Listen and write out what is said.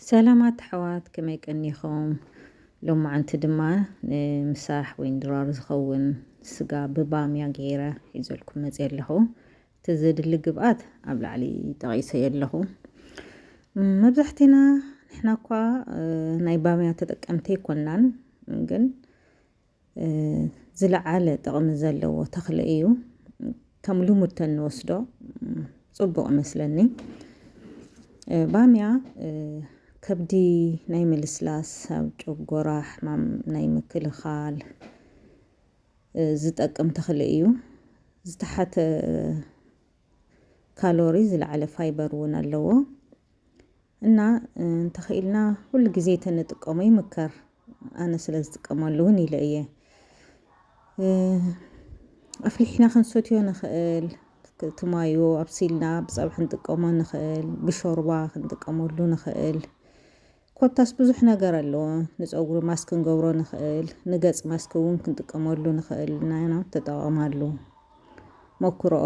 ሰላማት ኣሕዋት፣ ከመይ ቀኒኹም? ሎማዓንቲ ድማ ንምሳሕ ወይ ንድራር ዝኸውን ስጋ ብባምያ ገይረ ሒዘልኩም መፅየ ኣለኹ። እቲ ዘድሊ ግብኣት ኣብ ላዕሊ ጠቒሰዮ ኣለኹ። ም፣ መብዛሕትና ንሕና እኳ፣ እ፣ ናይ ባምያ ተጠቀምቲ ኣይኮናን፣ ግን፣ እ፣ ዝለዓለ ጥቕሚ ዘለዎ ተኽሊ እዩ። ከም ልሙድ ተንወስዶ፣ ም፣ ጽቡቕ ይመስለኒ። እ፣ ባምያ፣ እ፣ ከብዲ ናይ ምልስላስ፣ ኣብ ጨጎራ ሕማም ናይ ምክልኻል፣ እ፣ ዝጠቅም ተኽሊ እዩ። ዝተሓተ ካሎሪ፣ ዝለዓለ ፋይበር እውን ኣለዎ። እና፣ እ፣ እንተኽኢልና ኩሉ ግዜ ተንጥቀሞ ይምከር። ኣነ ስለ ዝጥቀመሉ እውን ኢለ እየ። እ፣ ኣፍሊሕና ክንሰትዮ ንኽእል፣ ክ-፣ ትማዮ ኣብሲልና ብጸብሒ ክንጥቀሞ ንኽእል፣ ብሾርባ ክንጥቀመሉ ንኽእል። ኮታስ ብዙሕ ነገር ኣለዎ። ንጸጉሪ ማስክ ክንገብሮ ንኽእል፣ ንገጽ ማስክ እውን ክንጥቀመሉ ንኽእል። ናና ተጠቐማሉ፣ ሞክሮኦ።